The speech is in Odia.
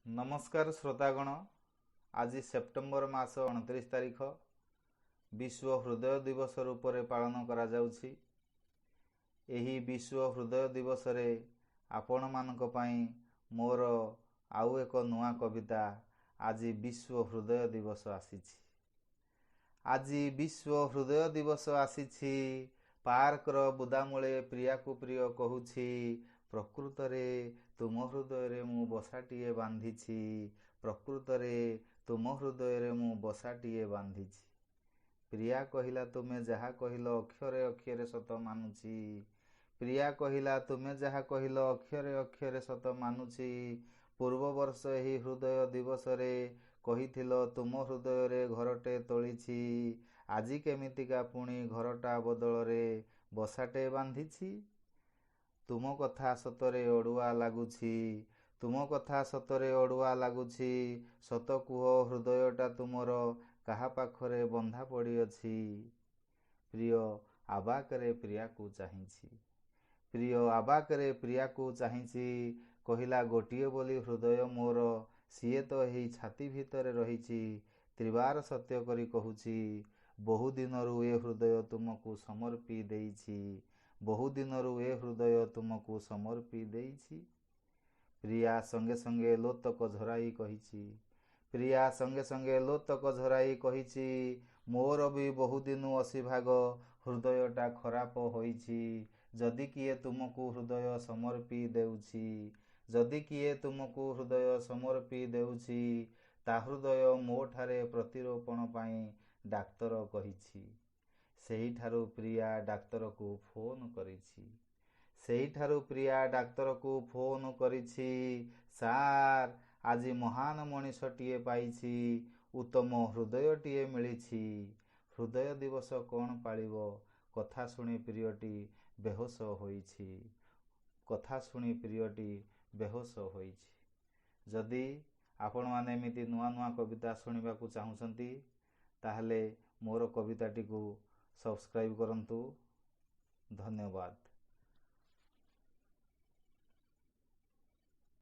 ନମସ୍କାର ଶ୍ରୋତାଗଣ, ଆଜି ସେପ୍ଟେମ୍ବର ମାସ 29 ତାରିଖ ବିଶ୍ୱ ହୃଦୟ ଦିବସ ରୂପରେ ପାଳନ କରାଯାଉଛି। ଏହି ବିଶ୍ୱ ହୃଦୟ ଦିବସରେ ଆପଣମାନଙ୍କ ପାଇଁ ମୋର ଆଉ ଏକ ନୂଆ କବିତା ଆଜି ବିଶ୍ୱ ହୃଦୟ ଦିବସ ଆସିଛି। ଆଜି ବିଶ୍ୱ ହୃଦୟ ଦିବସ ଆସିଛି, ପାର୍କର ବୁଦାମୂଳେ ପ୍ରିୟାକୁ ପ୍ରିୟ କହୁଛି, ପ୍ରକୃତରେ ତୁମ ହୃଦୟରେ ମୁଁ ବସାଟିଏ ବାନ୍ଧିଛି, ପ୍ରକୃତରେ ତୁମ ହୃଦୟରେ ମୁଁ ବସାଟିଏ ବାନ୍ଧିଛି। ପ୍ରିୟା କହିଲା, ତୁମେ ଯାହା କହିଲ ଅକ୍ଷରେ ଅକ୍ଷରେ ସତ ମାନୁଛି। ପ୍ରିୟା କହିଲା, ତୁମେ ଯାହା କହିଲ ଅକ୍ଷରେ ଅକ୍ଷରେ ସତ ମାନୁଛି। ପୂର୍ବ ବର୍ଷ ଏହି ହୃଦୟ ଦିବସରେ କହିଥିଲ ତୁମ ହୃଦୟରେ ଘରଟେ ତୋଳିଛି, ଆଜି କେମିତିକା ପୁଣି ଘରଟା ବଦଳରେ ବସାଟେ ବାନ୍ଧିଛି? ତୁମ କଥା ସତରେ ଅଡ଼ୁଆ ଲାଗୁଛି, ତୁମ କଥା ସତରେ ଅଡ଼ୁଆ ଲାଗୁଛି। ସତ କୁହ, ହୃଦୟଟା ତୁମର କାହା ପାଖରେ ବନ୍ଧା ପଡ଼ିଅଛି? ପ୍ରିୟ ଆବାକରେ ପ୍ରିୟାକୁ ଚାହିଁଛି। ପ୍ରିୟ ଆବାକରେ ପ୍ରିୟାକୁ ଚାହିଁଛି, କହିଲା, ଗୋଟିଏ ବୋଲି ହୃଦୟ ମୋର, ସିଏ ତ ଏହି ଛାତି ଭିତରେ ରହିଛି। ତ୍ରିବାର ସତ୍ୟ କରି କହୁଛି, ବହୁଦିନରୁ ଏ ହୃଦୟ ତୁମକୁ ସମର୍ପି ଦେଇଛି, ବହୁଦିନରୁ ଏ ହୃଦୟ ତୁମକୁ ସମର୍ପି ଦେଇଛି। ପ୍ରିୟା ସଙ୍ଗେ ସଙ୍ଗେ ଲୋତକ ଝରାଇ କହିଛି, ପ୍ରିୟା ସଙ୍ଗେ ସଙ୍ଗେ ଲୋତକ ଝରାଇ କହିଛି, ମୋର ବି ବହୁଦିନୁ 80 ଭାଗ ହୃଦୟଟା ଖରାପ ହୋଇଛି। ଯଦି କିଏ ତୁମକୁ ହୃଦୟ ସମର୍ପି ଦେଉଛି, ଯଦି କିଏ ତୁମକୁ ହୃଦୟ ସମର୍ପି ଦେଉଛି, ତା ହୃଦୟ ମୋଠାରେ ପ୍ରତିରୋପଣ ପାଇଁ ଡାକ୍ତର କହିଛି। ସେହିଠାରୁ ପ୍ରିୟା ଡାକ୍ତରକୁ ଫୋନ୍ କରିଛି। ସେହିଠାରୁ ପ୍ରିୟା ଡାକ୍ତରକୁ ଫୋନ୍ କରିଛି, ସାର୍, ଆଜି ମହାନ ମଣିଷଟିଏ ପାଇଛି, ଉତ୍ତମ ହୃଦୟଟିଏ ମିଳିଛି। ହୃଦୟ ଦିବସ କ'ଣ ପାଳିବ? କଥା ଶୁଣି ପ୍ରିୟଟି ବେହୋସ ହୋଇଛି। କଥା ଶୁଣି ପ୍ରିୟଟି ବେହୋସ ହୋଇଛି। ଯଦି ଆପଣମାନେ ଏମିତି ନୂଆ ନୂଆ କବିତା ଶୁଣିବାକୁ ଚାହୁଁଛନ୍ତି, ତାହେଲେ ମୋର କବିତାଟିକୁ ସବସ୍କ୍ରାଇବ୍ କରନ୍ତୁ। ଧନ୍ୟବାଦ।